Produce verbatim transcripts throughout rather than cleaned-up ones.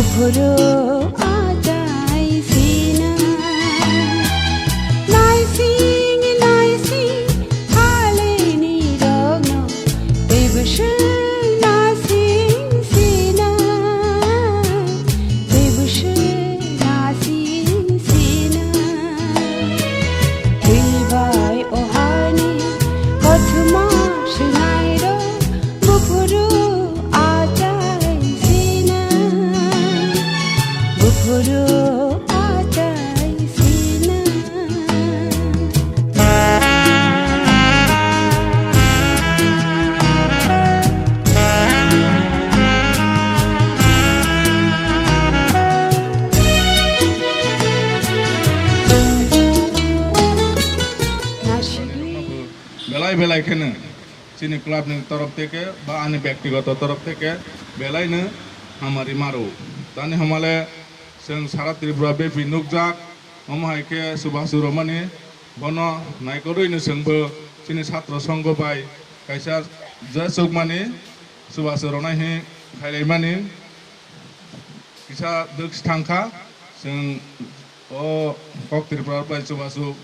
Phuru achai sina. Naising, naising, halini rogno. Tebuswng nasing sina. Tebuswng nasing sina. Twibai ohani kothoma swnairok. Buphuru achai sina, buphuru achai sina. Belai belai kheno. Chini club ni torof theke ba ani bektigoto torof theke belaino hamari maro. Tani hamale chwng sara Tripura bepi nukjak, omo hai khe Subhasu Romani bono naikolwi no chwngbo chini satro songho bai kaisa je chukmani Subhasu Ronai hi khailaimani. Kisa dwk thangkha, chwng o kok Tripura bai chubachu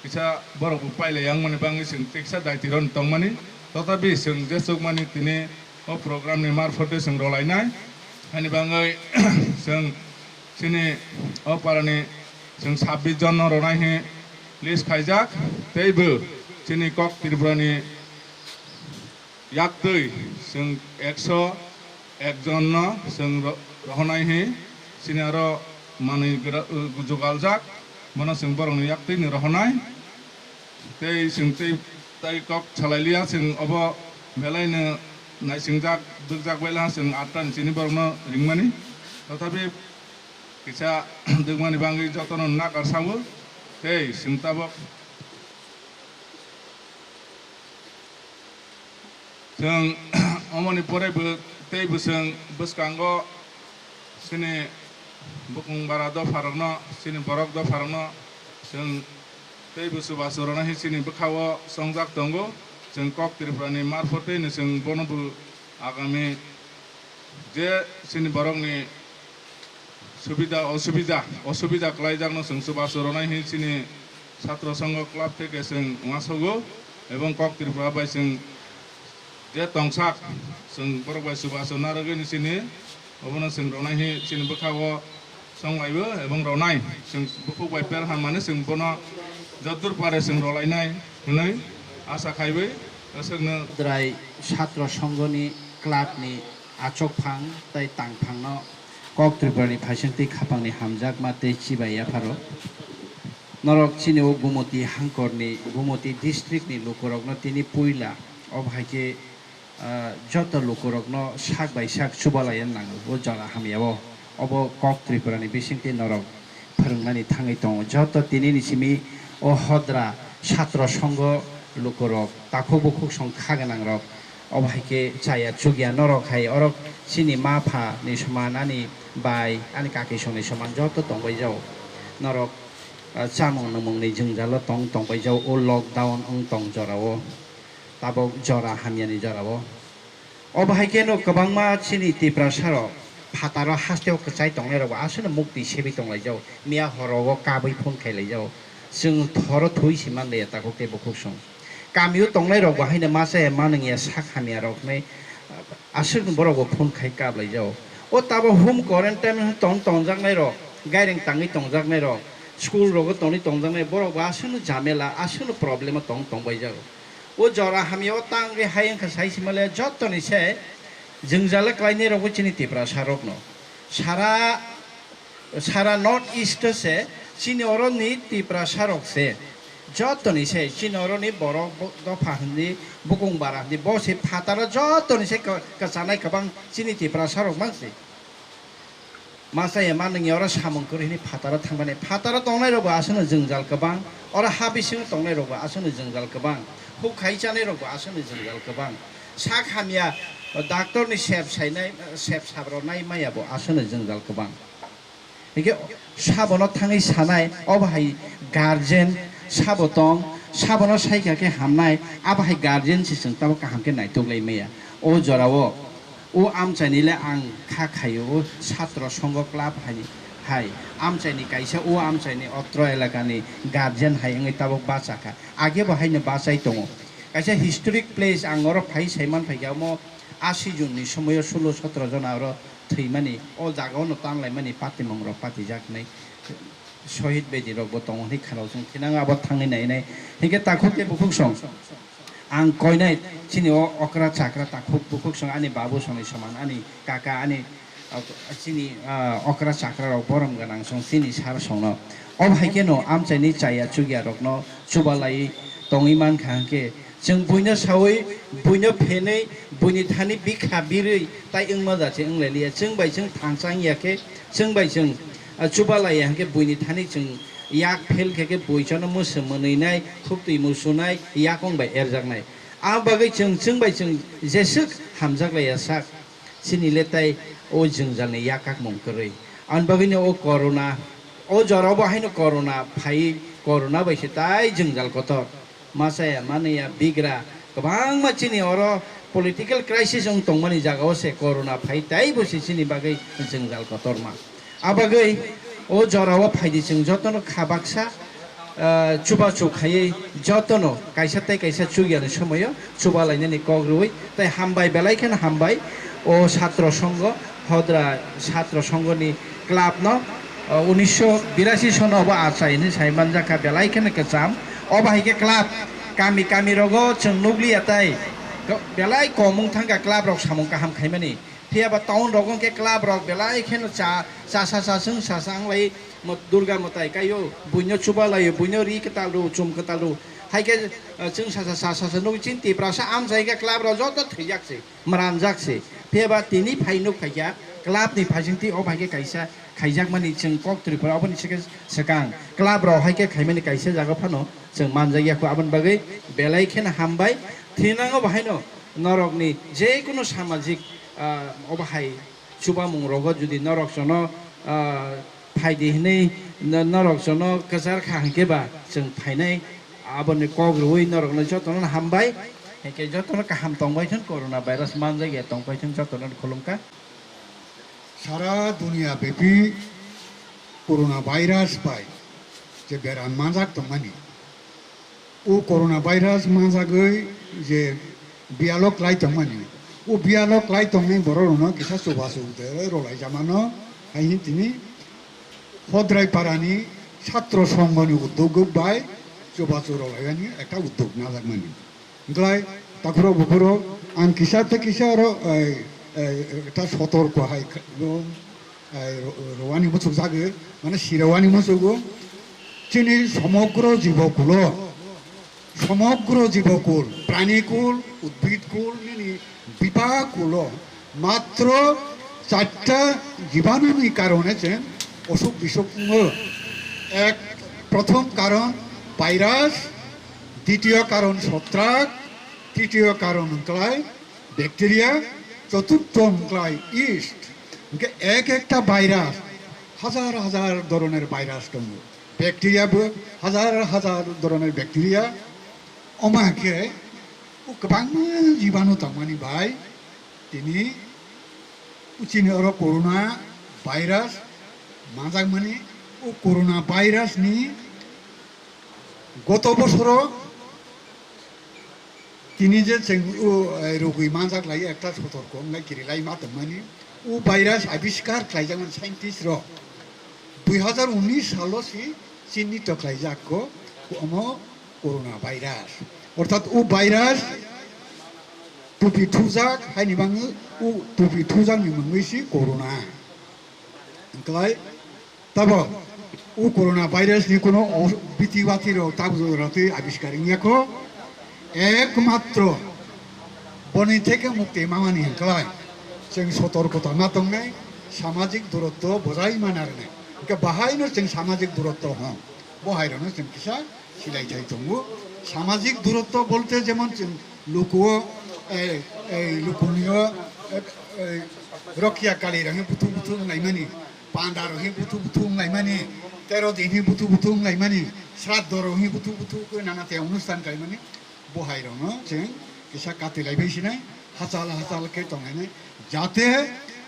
kisa borok bo pailai yang mani bangwi chwng tei kisa daiti rok tongmani, totabi chwng je chukmani tini o program ni marphote chwng rolainai. Hani bangwi chwng chini o parani chwng sabbish jon no ronai hi list khaijak, tei bo chini kok Tripura ni yaktwi chwng ekso ek jon no chwng ro-, rohonai hi chini aro manwi gra-, uh, jugaljak, bono chwng borokni yaktwi ni rohonai. Tei chwng tei, tei kok salai liya, chwng obo belai no naisingjak, dukjak bai laha chwng atta ni chini borok no ringmani. Tothapi kisa dukmani bangwi jotono nakar sawo, tei chwng tabok Chwng omoni pore bo tei bwswng bwskango chini bukung bara dopharokno, chini borok dopharokno chwng tei bo chubachu rwna hai chini bwkhao chongjak tongo. Chwng kok Tripurani marphoteino chwng bono bo agami je chini borokni subida, osubida, osubida kwlaijakno chwng chubachu rwnai hwnwi chini Satro Sangho Club theke chwng uansukgo, ebong Kok Tripura bai chwng je tongsak, chwng borok bai chubachu narwgwi chini obono chwng rwnai hwnwi chini bwkhao chonglaibo ebong rwnai. Chwng bukhuk bai per hamani chwng bono jotdur pare chwng rwlainai hwnwi asa khaiwi aswkno. Drai Satro Sanghoni club ni achukphang tei tangphangno Kok Tripurani phaisingtwi khapangni hamjakma tei chibai yapharo. Norok chini o Gumoti hangkorni, Gumoti districtni lukurokno tini puila, obo hai khe, ah, joto lukurokno sak bai sak chubalaiya nango o jora hamyao. Obo Kok Tripurani bisingtwi norok phwrwngmani thangwi tongo. Joto tinini simi o hodra Satro Sangho lukurok, takhuk bukhuk song kha gwnangrok, obo hai khe chaya chukya norok hai orok chini ma pha ni soman, ani bai, ani kaki song ni soman joto tongbai jao. Norok, ah, chamung nwngmung ni jwngjalo tong tongbai jao o lockdown wng tong jorao, tabok jora hamyani jorao. Obo hai kheno kwbangma chini Tiprasa rok phataro hasteo kwchai tongnai rok bo aswkno mukti sebi tonglaijao, miya horogo kabwi phone khailaijao. Chwng thoro thui si manliya takhuk tei bukhuk song. Kamio tongnai rok bo haino ma chaya ma nungya sak hamya rok hinwi aswkno borok bo phone khai kaplaijao. O tabo home quarantine tong tongjaknai rok, gaireng tangwi tongjaknai rok, school rogo tongwi tongjaknai borok bo aswkno jamela, aswkno problem o tong tongbaijao. O jora hamya o tangwi hai wngkha sai se male jotoni se jwngjal khlainai rokbo chini Tiprasa rokno. Sara, sara North East o se chini oroni Tiprasa rok se jotoni se chini oroni borok bo-, dopha hwnwi bukung bara hwnwi bo se phataro jotoni se ka-, kwchanai kwbang chini Tiprasa rok man se. Ma chaya ma nungya oro samung kwrwi hwnwi phataro thangmani. Phataro tongnai rokbo aswkno jwngjal kwbang, oro ha bisingo tongnai rokbo aswkno jwngjal kwbang, huk khai chanai rokbo aswkno jwngjal kwbang. Sak hamya, doctor ni sep sainai, sep sabro nai maya bo aswkno jwngjal kwbang. Hingke sabono thangwi sanai, obo hai guardian sabo tong, sabono saikha khe hamnai, abo hai guardian se chwng tamo kaham khe naitok lai maya. O jorao O amchaini le ang kha khaio, o satro songho club hai, hai amchaini kaisa, o amchaini otro elakani guardian hai wngwi tabuk bachakha. Age bo haino bachai tongo. Kaisa historic place ang oro phai saiman phaikha, omo asi jun ni somoio sulo sotro jona oro thwimani, o jaga ono tanlaimani patimung rok patijak hinwi. Sohid bedi rok bo tongo hinwi khanao chwng thinang abo thangwi nainai. Hinkhe takhuk tei bukhuk song ang koinai chini o okra chakra takhuk bukhuk song ani babu songni soman ani kaka ani ok-, chini, ah, okra chakra rok borom gwnang song chini sar songno. Ob hai kheno amchaini chaya chukya rokno chubalai tongwi mankha hinkhe chwng buino saui, buino phenwi, buini thani bikha birwi tai wngma jachi wnglailiya. Chwng bai chwng thangchang ya khe, chwng bai chwng, ah, chubalaiya hinkhe buini thani chwng yak phel khe khe buichano mwswk mwnwinai, khuptwi musunai, yakung bai erjaknai. A bagwi chwng chwng bai chwng jeswk hamjaklaiya sak. Chini le tai o jwngjalni yak kakmung kwrwi. Ani bagwino o corona, o jorao bo haino corona phai, corona bai se tai jwngjal kotor. Machaya, manaya, bigra, kwbangma chini oro political crisis wng tongmani jagao se corona phai, taibo se chini bagwi jwngjal kotorma. A bagwi o jorao phaidi chwng jotono kha baksa, ah, chubachu khaiwi jotono kaisa tei kaisa chukyani somoio chubalainani kok rwui tei hambai belai kheno hambai o satro songho hodra satro songhoni clubno, ah, unisho birasi sono obo achai hinwi sai manjakha belai kheno kwcham. Obo hai khe club kami kami rogo chwng nukliya tei belai kom wng thangkha club rok samung kaham khaimani. Phiya ba town rogo hwnkhe club rok belai kheno cha, chasa chasung sasa wnglai mo-, Durga mwtai kaio, buino chubalaio, buino ri kwtal rw, chum kwtal rw. Hai khe, eh, chwng sasa chasa chasa nugwi chini Tiprasa amchai khe club rok joto thwijak se, mranjak se. Phiya ba tini phai nuk phaikha club ni phaisingtwi o bai khe kaisa khaijakmani chwng kok Tripura oboni se khe swkang club rok hai khe khaimani kaisa jaga phano chwng manjakya kho aboni bagwi belai kheno hambai thinango bahaino. Norokni jekunu samajik, ah, obo hai chubamung rogo jodi norok jono, ah, phaidi hinwi no-, norok jono kwchar kha hinkhe ba chwng phainai aboni kok rwui norokno jotono hambai. Hinkhe jotono kaham tongbai thung, corona virus manjakya tongbai thung, jotono khulumkha. Sara duniya bepi corona virus bai je beram manjak tongmani. O corona virus manjagwi je biyalo klai tongmani, o biyalo klai tongnai borok rokno kisa chubachu de rwlai jamano, hai hin tini Hodrai parani satro songhoni uddog bai chubachu rwlaimani ekta uddog najakmani. Wngklai takhurok bukhurok ang kisa tei kisa oro, ei, ei, ekta sotorko hai khe-, bo, ei, ro-, rwani muchuk jagwi, mane sirwani muchugo. Chini somogro jibokulo, somogro jibokul, pranikul, udbidkul, nini bipakulo matro charta jibanuni karone chwng osuk bisuk wngo. Ek, prothom karon virus, ditiyo karon sotrak, tritiyo karon wngklai bacteria, choturtho wngklai yeast. Hwnkhe ek ekta virus, hajar hajar doroner virus tongo. Bacteria bo hajar hajar doroner bacteria. Omo hai khe o kwbangma jibanu tongmani bai tini o chini oro corona virus manjakmani, o corona virus ni goto bosoro tini je chwng o, eh, rogwi manjak lai ekta sotorko wngnai kirilai ma tongmani, o virus abiskar khlaijakmani scientist rok dui hazar unis salo si chinito khlaijak ko omo corona virus. Orthat o virus tupi thujak haini bagwi o tupi thujakni mungwi si corona. Wngklai tabo o corona virus ni kuno o-, biti bati rok tabuk rok twi abiskar wngya kho. Ekmatro boni theke mukti mamani wngklai chwng sotorkota ma tongnai, samajik durotto bojai ma narwknai. Hwnkhe bahaino chwng samajik durotto hwn. Bo hai rokno chwng kisa silai thai tongo. Samajik durotto bolte jemon chwng lukuo, ei, ei, lukunio, ei, ei, rokya kali rangni buthu buthu wnglaimani, panda rokni buthu buthu wnglaimani, tero dinni buthu buthu wnglaimani, sraddho rokni buthu buthu khe nana te onustan khlaimani, bo hai rokno chwng kisa kati laibai sinai. Hachal hachal khe tonglainai, jate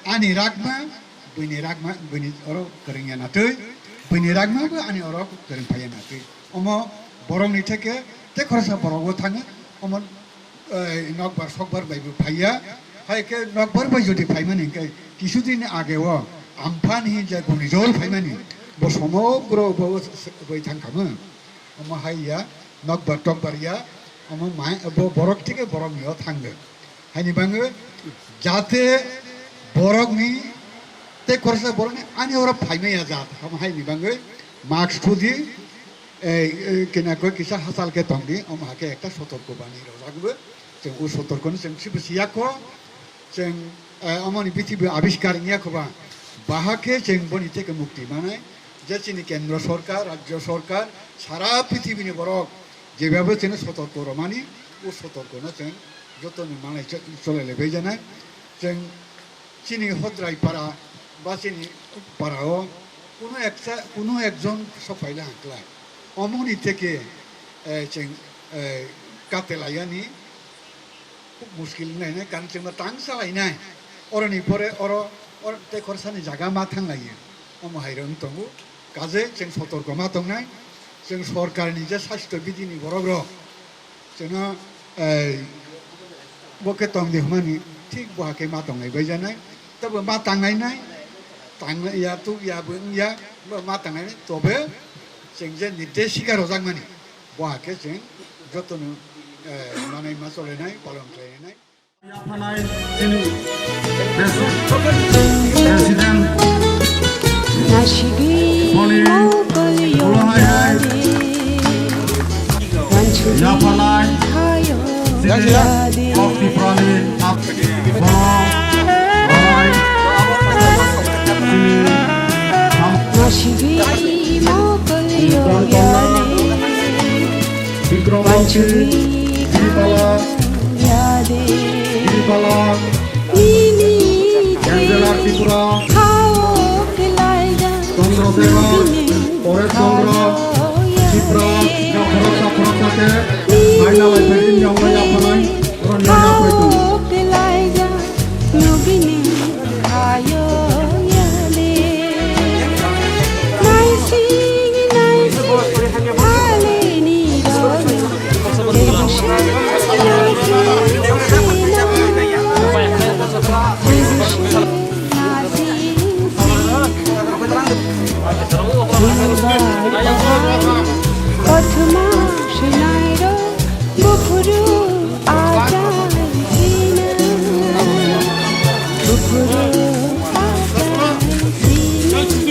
ani rakma, buini rakma, buini oro kwrwngya natwi, buini rakma bo ani oro kwrwng phaiya natwi. Omo borokni theke tei khoroksa borok bo thango, omo, eh, nokbar sokbar bai bo phaiya. Hai khe nokbar bai jodi phaimani hwnkhe, kisudin age o Amphan hinwi je Gunijol phaimani, bo somogro bo bai thangkhamu. Omo hai ya, nokbar tokbar ya, omo mai, bo borok theke borok ni o thangde. Haini bangwi jate borok ni tei khoroksa borok ni ani oro phaimaya jat, omo haini bangwi mask thudi, eh, eh, kena koi kisa hachal khe tongdi, omo hakhe ekta sotorko bani rojak bo. Chwng o sotorko ni chwng sibo siyakho. Chwng, eh, omoni prithibi abiskar wngya khoba, baha khe chwng boni theke mukti manai, je chini kendro sorkar, rajyo sorkar, sara prithibini borok jebhabe chwngno sotorko romani, o sotorkono chwng jotono manai cho-, cholai lai bai janai. Chwng chini Hodrai para ba chini para o kuno eksa, kuno ekjon sok paila hwnkhlai. Omoni theke, eh, chwng, eh, kate laiyani. Khub muskil wnglainai, kan chwngno tang salainai. Oroni pore oro, oro tei khorsani jaga ma thanglaiyo. Omo hai rwng tongo. Kaje chwng sotorko ma tongnai. Chwng sorkarni je sastho bidhini borok rok chwngno, eh, bo khe tongdi hwnmani thik bo hakhe ma tongnai bai janai. Tei bo ma tanglainai. Tang ya tuk ya bo wng ya, bo ma tanglainai. Tobe chwng je nirdeshika rojakmani. Bo hakhe chwng jotono, eh, manai ma cholainai, palon khlainai. Yaphanai chini President Boni Ulohai hai yaphanai chini Kok Tiprani ap-, Bono Rai chini Tongtongna Bikram Bapsi, Giripala, Giripala, Angela Tripura, Chandra Deva, Paresh Chandra, Tripura, khoroksa khoroksa khe, Haina Laiphaini yongna yaphanai, oro yongna yaphaitong. Kothoma swnairok buphuru achai sina, buphuru achai sina.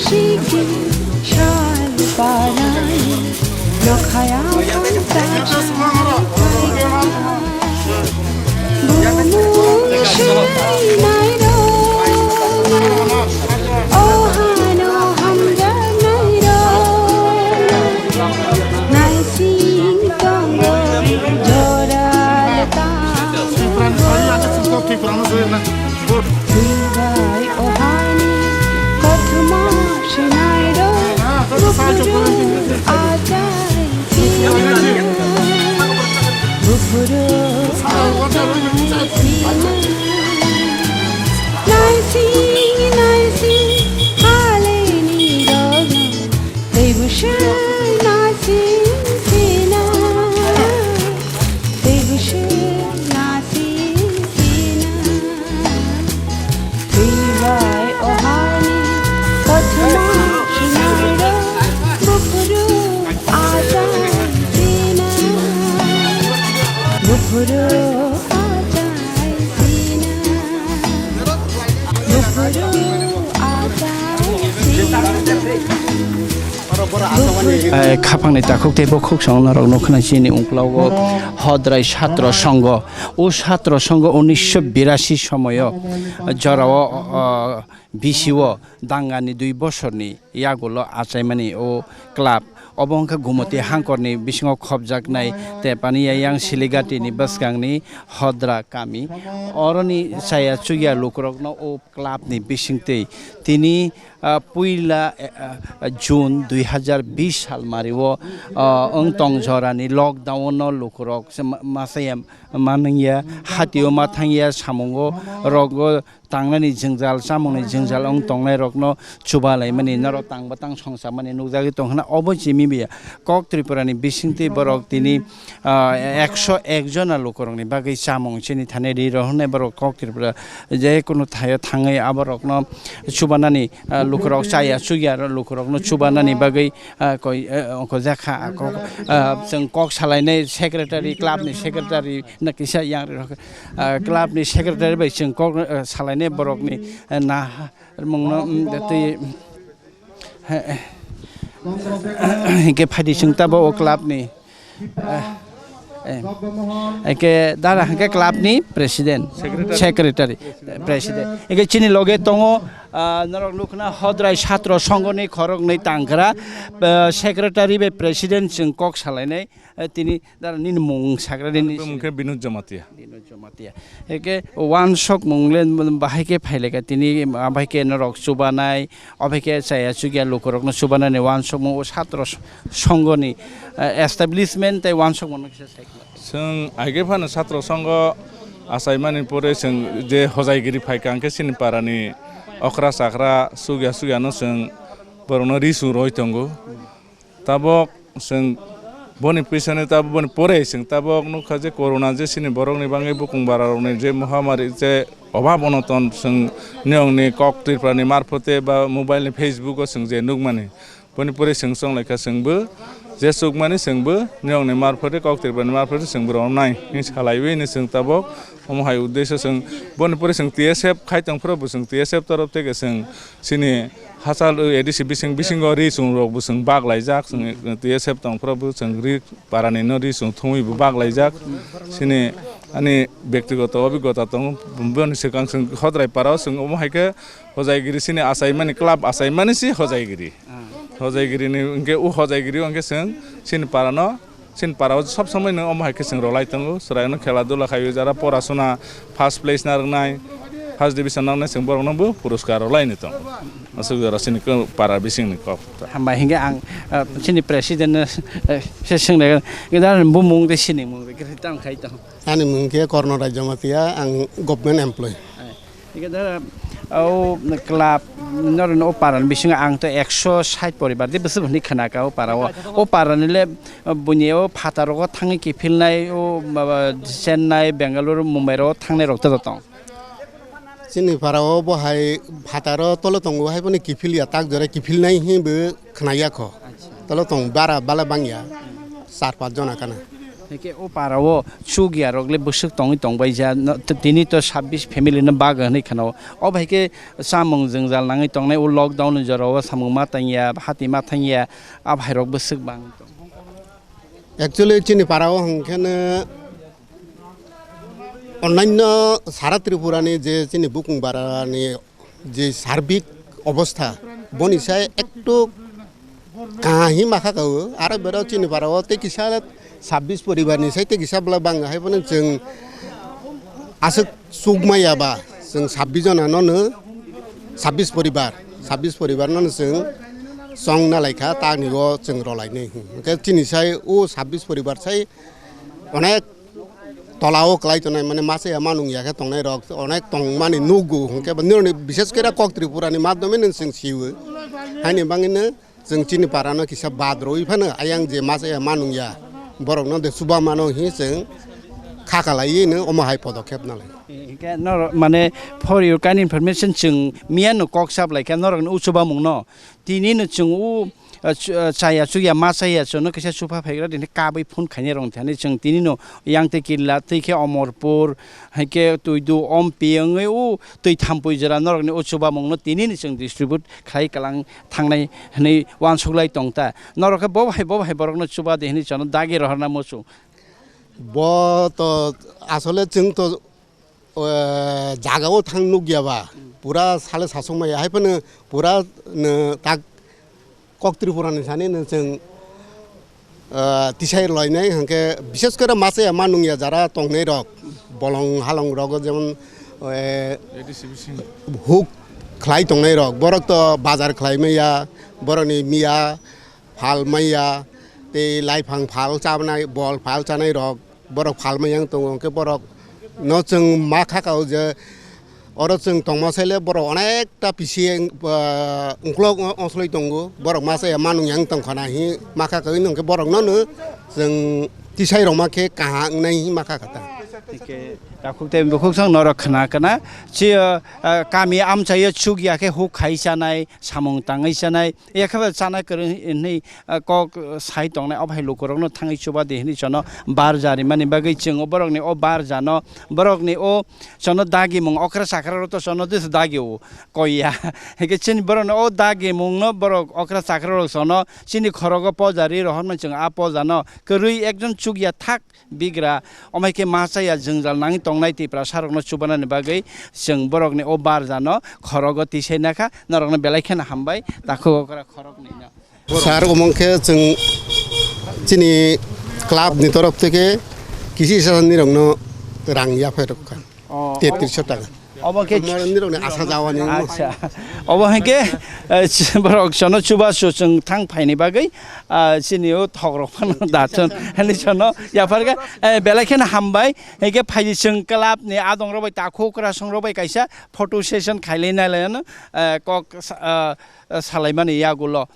Sigi sal parai nokhaya panta. Bumung swinairok, ohano hamjaknairok, naising tongo jora letang. Twibai ohani kothoma swinairok, buphuru achai sina, buphuru achai sina. Naising naising haleni rogno, teibo se naising sina, teibo se naising sina. Eh, khapangni takhuk tei bokhuk song norok nukha chini ungklogo Hodrai Satro Songho. O Satro Songho unisho birasi somoyo jorao, ah, bisio dangani dui bosorni yagulo achaimani o club. Obo wngkha Gumoti hangkorni bisingo khopjaknai Tepani Yayang Siligatini bwskangni Hodra kami. Oroni chaya chukya lukurokno o clubni bisingtwi tini, ah, puila, eh, ah, June dui hazar bish salmario, ah, wng tong jorani lockdown-o lukurok se ma-, masaya manwngya, hatio ma thangya, samungo rogo tangnani jwngjal, chamungni jwngjal wng tongnairokno chubalaimani, norok tangbo tang songchamani nukjagwi tongkhna. Obo simi biya kok Tripurani bisingtwi borok tini, ah, ekso ek jona lukurokni bagwi chamung chini thani ri rw hwnwi borok kok Tripura je kunu thaio thangwi aborokno chubanani, ah, lukurok chaya chukya lukurokno chubanani bagwi, ah, koi, eh, ongko jakha, ah, kok, ah, chwng kok salainai secretary, clubni secretary na kisa yang rok, ah, clubni secretary bai chwng kok, ah, salainai borokni, ah, na mungno, mm, twi, eh, eh, hinkhe phaidi chwng tabo o clubni, ah, eh, hinkhe dara hinkhe clubni president, secretary. Secretary, president. Hinkhe chini loge tongo, ah, norok nukna Hodrai Satro Songhoni khoroknwi tangkra, ah, secretary bai president chwng kok salainai, eh, tini dara nini mung sagra nini Bini mung khe Binod Jamatia. Binod Jamatia. Eke wansok mung le bahai khe phaileka tini, ah, bahai khe norok chubanai, obai khe chaya chukya lukurokno chubanani wansokmung o Satro Songhoni, eh, establishment tei wansokmungno kisa sai khna. Chwng aige phano Satro Songho achaimani pore chwng je hojaigiri phaikha hwnkhe chini parani okra chakra sugya sugyano chwng borokno ri chwng roi tongo. Tabok chwng boni pisani tabok boni pore chwng tabok nukha je corona je chini borokni bagwi bukung bararokni je mohamari je obhab onoton chwng niyongni kok Tripurani marphote ba mobile ni Facebook o chwng je nukmani. Boni pore chwng chonglaikha chwngbo je chukmani chwngbo niyongni marphote kok Tripurani marphote chwngbo rwnai hinwi salaiwi hinwi chwng tabok omo hai uddesyo chwng boni pore chwng T S F khai tongphuru bo chwng T S F torof theke chwng chini Hachal A D C bising bisingo ri chwng rok bo chwng bak laijak, chwng T S F tong phuru bo chwng ri parani no ri chwng thumwi bo bak laijak. Chini ani bektigoto obigota tongo, boni swkang chwng Hodrai parao chwng omo hai khe hojaigiri chini achaimani club achaimani si hojaigiri. Hojaigiri ni hwnkhe o hojaigiri hwnkhe chwng chini parano Chini parao sob somoi no omo hai khe chwng rolai tongo, chwraino khela dula khaiwi jara porasuna first place narwknai, first division narwknai chwng borokno bo puruskar rolaini tongo. Aswk jora chini para bisingni kok. Hambai hinkhe ang, ah, chini president no, eh, se swngnai, da bumung tei sinimung tei kwrwi tamo khai tong. Ani mung khe Korno Rajamatia, ang government employee. Hingke da, o club, norokni o para ni bisingo ang to ekso sait poribar de bwswk hwnwi khna kha o para o. O para ni le, buini o phataro o thangwi kiphilnai o, maba, Chennai, Bengaluru, Mumbai ro thangnai rok to tong. Chini para o bo hai phataro tolo tongo, hai phano kiphil ya, tak jora kiphilnai hinwi bo khna ya kho. Acha. Tolo tong bara bala bang ya, char panch jona kana. Hingke o para o chuk ya rok le bwswk tongwi tong bai ja, no, t-, tini to sabbish family no bago hinwi khna o. O bai khe chamung jwngjal nangwi tongnai o lockdown ni jora o samung ma tang ya, hati ma thang ya, a bhai rok bwswk bang tong. Actually, chini para o hwnkhe no onnanyo sara Tripura ni je chini bukung bara ni je sarbik obostha, boni sai ektu kahi makha kao, aro bero chini para o tei kisa sabbish poribar ni sai tei kisa bwla bang hai phano chwng aswk chukmaya ba chwng sabbish jona no no sabbish poribar, sabbish poribar no no chwng chong na lai kha, ta ni o chwng rw lai nai. Hwnkhe chini sai o sabbish poribar sai onek tola o kwlai tongnai, mane masa ya manung ya khe tongnai rok onek tong mani nugo, hwnkhe bo nini bishes khe kok Tripura ni madhyome no chwng sio. Haini bangwi no chwng chini para no kisa bad rwi phano ayang je masa ya manung ya borok no de chuba mano hi chwng kha kalaiwi no omo hai podokhep nalai. Hingke norok mane for your kind information chwng miya no kok sap lai kha norok ni uchuba mung no tini no chwng u, ah, ch-, ah, chaya chukya ma chaya chwng no kisa chupha phaigra tini kabui phone khainai rok thani chwng tini no yang tei killa tei khe Omorpur hai khe Tuidu Ompi wngwi u twi thampui jora norok ni uchuba mung no tini no chwng distribute khlai kalang thangnai hwnwi uansuk lai tong ta norok khe bo hai bo hai borok no chuba de hwnwi chwng no dagi rohor na muchung. Bo to asole chwng to, eh, jaga o thang nuk ya ba, pura sale sasok maya, hai phano pura no tak kok Tripura ni sani no chwng, eh, tisai loinai hwnkhe, bishes kore ma chaya ma nung ya jara tongnai rok, bolong halong rogo jemon, eh, huk khlai tongnai rok, borok to bazar khlai maya, borok ni miya, phal maya, tei laiphang phal chanai, bol phal chanai rok, borok phal maya wng tongo, hwnkhe borok no chwng ma kha kao je oro chwng tongma saile borok onekta pisi, ah, ukolog o-, osloi tongo, borok ma chaya ma nung yang tong khana hi ma kha kao, hwnkhe borok no no chwng tisai rok ma khe kaham wngnai hi ma kha kha ta. Hwnkhe takhuk tei bukhuk song norok khna kana, chi, ah, kami amchaio chuk ya khe huk khai chanai, samung tangwi chanai, Yakhe ba chana kwrwi hwnwi, ah, kok, ah, sai tongnai, obo hai lukurokno thangwi chuba di hwnwi chono bar jarimani bagwi chwng borokni o bar jano, borokni o chono dagimung okra chakrarok to chono dis dagi o koiya. Hwnkhe chini borokni o dagimungno borok okra chakrarok chono chini khorogo poja ri rohormani chwng a pojano kwrwi ekjon chukya thak bigra, omo hai khe ma chaya jwngjal nangwi tongnai Tiprasarokno chubanani bagwi chwng borokni o bar jano khorogo tisai nakha, norokno belai kheno hambai, takhuk okra khoroknwino. Sir, omo khe chwng chini club ni torof theke kisi sasa nirokno rang yaphai rwkha. Oh, tetris taka. Obo khe nirokni asa jawani. Acha. Obo hai khe, eh, borok sono chubachu chwng thang phaini bagwi, ah, chini o thok rok phano dachon. Hani sono yaphar khe, eh, belai kheno hambai. Hai khe phaidi chwng club ni adong rok bai takhuk kwrasong rok bai kaisa photo session khailai nai lai ano, eh, kok sa-, ah, salaimani yagulo.